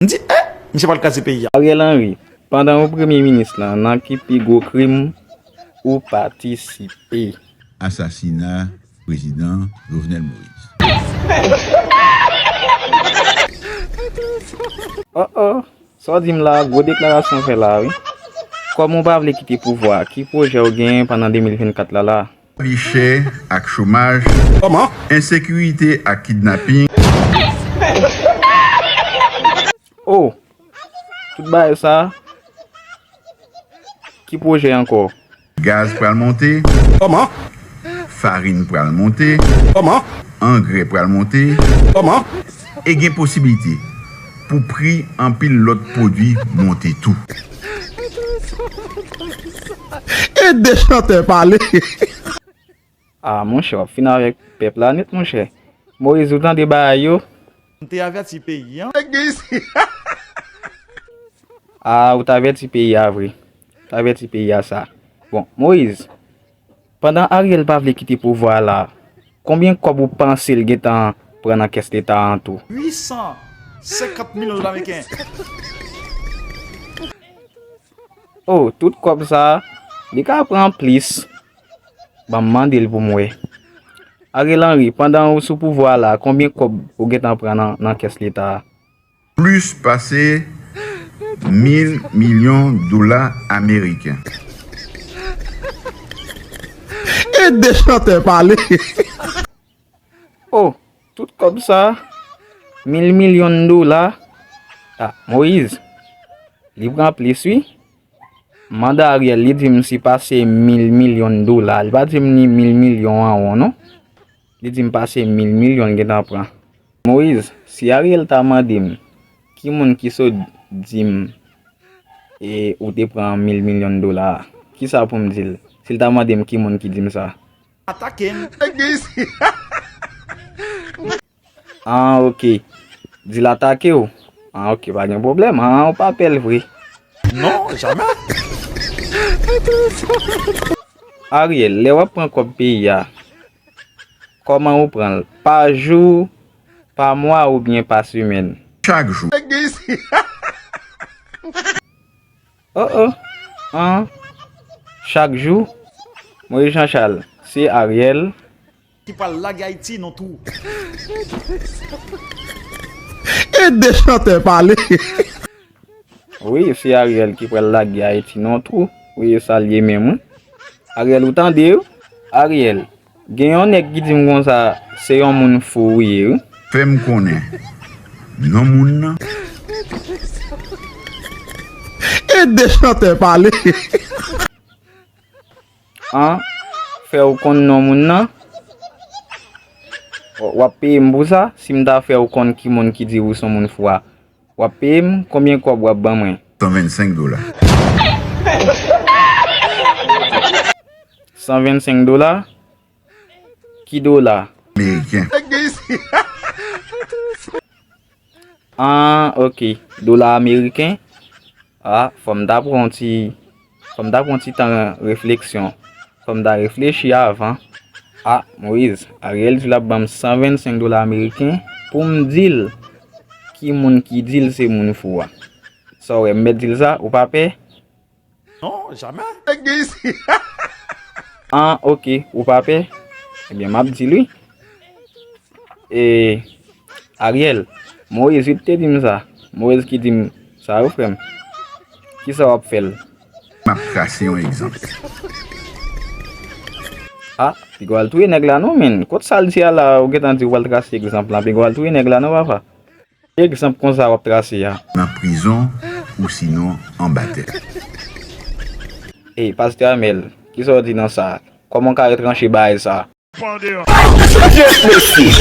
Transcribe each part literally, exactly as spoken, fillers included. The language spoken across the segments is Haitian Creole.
M di, eh, misye pral kraze peyi a. Ariel Henry, pandan ou premye minis lan, nan ki pi gwo krim ou patisipe? Asasina prezidan Jovenel Moïse. Oh oh, sa w di m la, gwo deklarasyon w fè la wi. Kòm ou pa vle kite pouvwa, ki pwojè w genyen pandan de mil vennkat la la? Lavi chè ak chomaj, ensekirite ak kidnaping. Oh, tout bagay sa, ki pwojè ankò? Gaz pral monte. Farin pral monte. Angrè pral monte. E gen posiblite pou pri anpil lòt pwodui monte tou. E de chantè pale. Ah monchè, w ap fin avèk pèp la nèt monchè. Moyiz, ou tande bagay yo? M te avèti peyi an. Ah, ou t avèti peyi a vre. Ou t avèti peyi a sa. Bon, Moyiz, pandan Ariel pa vle kite pouvwa a la, konbyen kòb ou panse l gentan pran nan kès leta an tou? Uit san senkant milyon dola ameriken. Oh, tout kòb sa, li ka pran plis. Ban m mande l pou m wè. Ariel Henry, pandan ou sou pouvwa a la, konbyen kòb ou gentan pran nan, nan kès leta a? Plis pase mil milyon dola ameriken. E de chantè pale. Oh, tout kòb sa, mil milyon dola. Ah, Moyiz, li pran plis wi. Manda Ariel, li di m si pase mil milyon dola. Li pa di m ni mil milyon an won non. Li di m pase mil milyon l gentan pran. Moyiz, si Ariel ta mande m ki moun ki sot di m e ou te pran mil milyon dola a, kisa pou m di l? Si l ta mande m ki moun ki di m sa? Atake m. Ah, ok. Di l atake w. Ah, ok, pa gen pwoblèm. Ah, ou pa pè l vre. Non, jamè. Ariel, lè w ap pran kòb peyi a, kòman ou pran l? Pa jou, pa mwa oubyen pa semèn? Chak jou. Oh oh. An. Chak jou. Moyiz Jan Chal, se Ariel. Ki pral lage Ayiti nan twou. E de chantè pale. Wi, se Ariel ki pral lage Ayiti nan twou. Wi, e sa l ye menm wi. Ariel, ou tande wi? Ariel, gen yon nèg ki di m konsa se yon moun fou ou ye wi. Fè m konnen non moun nan. E de chantè pale. An, fè w konn non moun nan. W ap peye m pou sa, si m ta fè w konn ki moun ki di ou se yon moun fou a. W ap peye m, konbyen kòb w ap ban mwen? San vennsenk dola. San vennsenk dola? Ki dola? Ameriken. Ah, ok. Dola ameriken. Ah, fò m ta pran yon ti, fò m ta pran yon ti tan refleksyon. Fò m ta reflechi avan. Ah, Moyiz, Ariel di l ap ban m san vennsenk dola ameriken pou m di l ki moun ki di l se moun fou a. Sa w wè, m mèt di l sa, ou pa pè? Non, jamè. Ah, ok, ou pa pè? Ebyen, m ap di l wi. E, Ariel, Moyiz wi te di m sa. Moyiz ki di m sa wi, frè m. Kisa w ap fè l? M ap trase yon egzanp. Ah, piga w al touye nèg la non, menn. Kot sa l di a la, ou gentan di w al trase egzanp la. Piga w al touye nèg la non, papa. Ki egzanp konsa w ap trase a? Nan prizon ou sinon anba tè. Ey, pastè Amèl, kisa w di nan sa? Kòman w ka retranche bagay sa? Yes, mesye.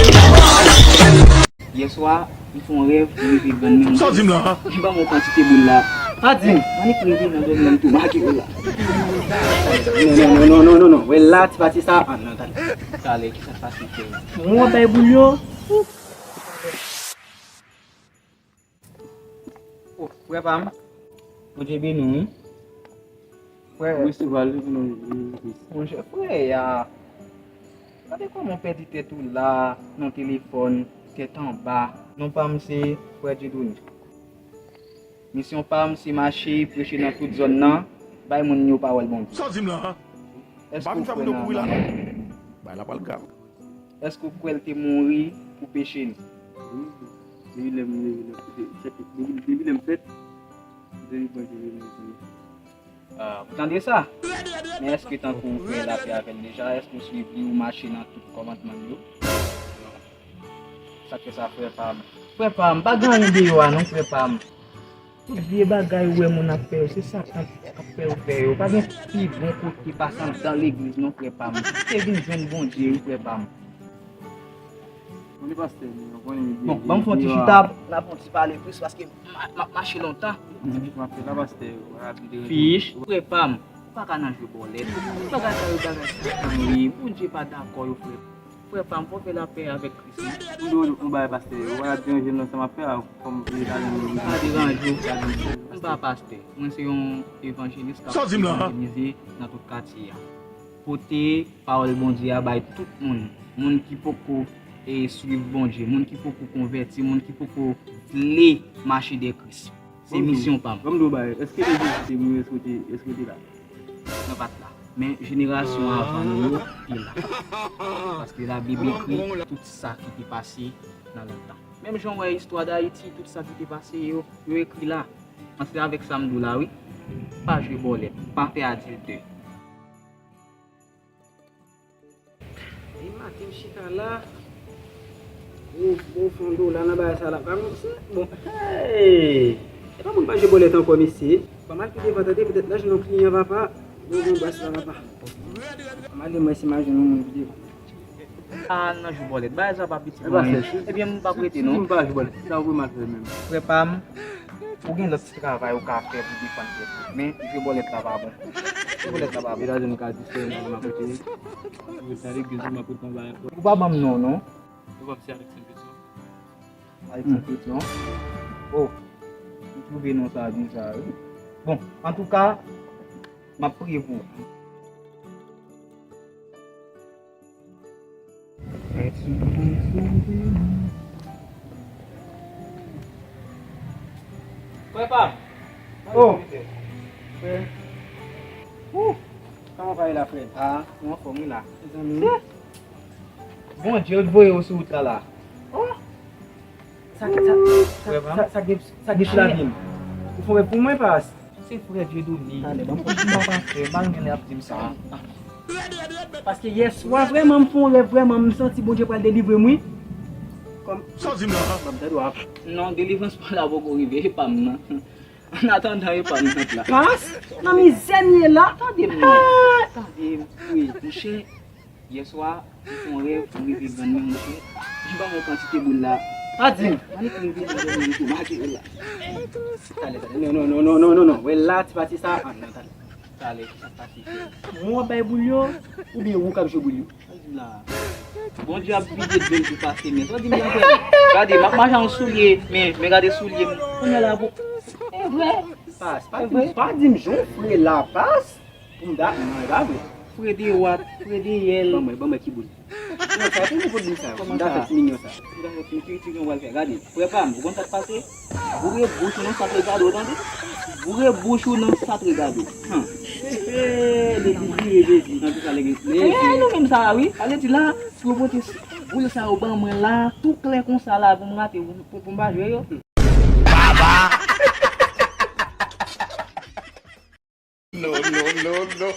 Yèswa, m fè yon rèv, m rive grann men mwen. Sa w di m la? M ban m yon kantite boul la. Pa di m. Annik reve nan dòmi an, m tou make w la. Non, non, non, non, non, non. Wè la, ti pati sa. Ah, non, talè. Talè, kisa k pase, frè? Mwen w ap bay boul yo? Oh, frè pa m. Bondye beni w, wi. Frè. Resevwa l, non, non, non. Monchè, frè a. Gade kòman w pèdi tèt ou la, nan telefòn, tèt anba. Non pa m se frè Dieudonné. Misyon pa m se mache preche nan tout zòn nan, bay moun yo pawòl Bondye. Sa w di m la? Èske w kwè nan lanmò? Bay la pral grav. Èske w kwè l te mouri pou peche n? Wi, depi lè m, depi lè m fèt, depi, depi lè m fèt, depi Bondye vin nan vi m. Ah, ou tande sa? Men èske tankou ou fè lapè avè l deja? Èske ou swiv li, ou mache nan tout kòmandman l yo? Sa k fè sa, frè pa m? Frè pa m, pa gen anyen deyò a non, frè pa m. Tout vye bagay ou wè moun ap fè yo, se Satan k ap fè yo fè yo. Pa gen pi bon kote pase anndan legliz non, frè pa m. Kite vin jwenn Bondye wi, frè pa m. Konnen pastè, nou konnen. Bon, ban m fè yon ti chita, n ap fè yon ti pale plis, paske m ap mache lontan. Fich, frè pa m, ou pa ka nan jwe bòlèt. Bagay sa yo bagay Satan yo ye. Bondye pa dakò yo, frè. Frè pa m, fò w fè lapè avèk Kris, non. M di w yon bagay, pastè, ou pa deranje m nan sa m ap fè a, kòm li pa deranje m. Pa deranje w. M pa pastè. Mwen se yon evanjelis k ap evanjelize nan tout katye a. Pote pawòl Bondye a bay tout moun. Moun ki poko, e, swiv Bondye, moun ki poko konvèti, moun ki poko vle mache dèyè Kris. Se misyon pa m. Ban m di w bagay, èske lè Jezi te mouri, èske w te, èske w te la? Mwen pa t la. Men jenerasyon avan nou yo te la. Paske Labib ekri tout sa ki te pase nan lontan. Menm jan w wè istwa Dayiti, tout sa ki te pase yo, yo ekri la. Ansanm avèk sa m di w la, wi. Pa jwe bòlèt, pa fè adiltè. Depi maten m chita la. Bon, bon, fon dola nan bagay sa la. Pa konn se, bon, hey! E pa moun pa jwe bòlèt ankò, mesye. Pa mal kite va tande, petèt la jwenn yon kliyan, papa. Bon, bon, bas la, papa. Pa mal de mwen si m al jwenn yon moun ki te. A, nan jwe bòlèt. Bagay sa pa piti pou anyen. Ebyen, m p ap rete, non. Si m pa jwe bòlèt, sa ou mal fè menm? Frè pa m, ou gen lòt ti travay ou ka fè pou defann tèt ou. Men, jwe bòlèt la pa bon. Jwe bòlèt la pa bon. Ou pa ban m non, non. Ou pa m se Alexandre Petion. Alexandre Petion. Oh, m twouve non sa bizar, wi. Bon, antouka, m ap priye pou ou. Frè pa m. Oh! Frè. Ouh! Kòman w pa ye la, frè? Ah, nou anfòm wi la. Mezanmi. Bondye, yo t voye w sou wout la la. Oh! Sa, sa, sa, sa, sa gen, sa gen sou lavi m. Ou fè yon rèv pou mwen, pas? Se frè Dieudonné. Talè, ban m kontinye. M pa pastè, m pa renmen lè y ap di m sa. Paske yèswa, vrèman, m fè yon rèv, vrèman, m santi Bondye pral delivre m, wi. Kòm. Sa w di m la? Ban m tande w ap. Non, delivrans pa la poko rive, e pa m nan. An atandan, e pa m nan la. Pas, nan mizè m ye la. Tande m non. Tande m, wi, monchè. Yèswa, m fè yon rèv, m rive grann mwen, monchè. M ban m yon kantite boul la. Pa di m. Annik m vin nan mwen tou, make yo la. Talè, talè. Non, non, non, non, non, non, non. Wè la, ti pati sa. Ah, non, talè. Talè, sa pati. Mwen w ap bay boul yo, oubyen ou k ap jwe boul yo? Sa di m la. Bondye ap vide dlo l pou pase men. Sa di m la, frè. Gade, m ap mache an soulye, men, men gade soulye m. Kounye a la, pou. E vre. Pas, pa di m, pa di m jan w fre la, pas. Pou m da, non, e pa vre. Frede wat, frede yèl. Ban mwen, ban mwen ki boul. Non, sa pou nou boul sa. Kòman sa? M ta fè ti minyon sa. M ta fè ti, ti, ti, yon wal fè. Gade, frè pa m, ou konn sa k pase? Boure bouch ou nan satre gado, tande? Boure bouch ou nan satre gado. Hum. Legliz vire Jezi nan tout sa legliz. Eh, nou menm sa wi. Ale di la, pou yo pote boul sa yo ban mwen la, tou klè konsa la, pou m rate, pou, pou m pa jwe yo. Baba! No, no, no, no.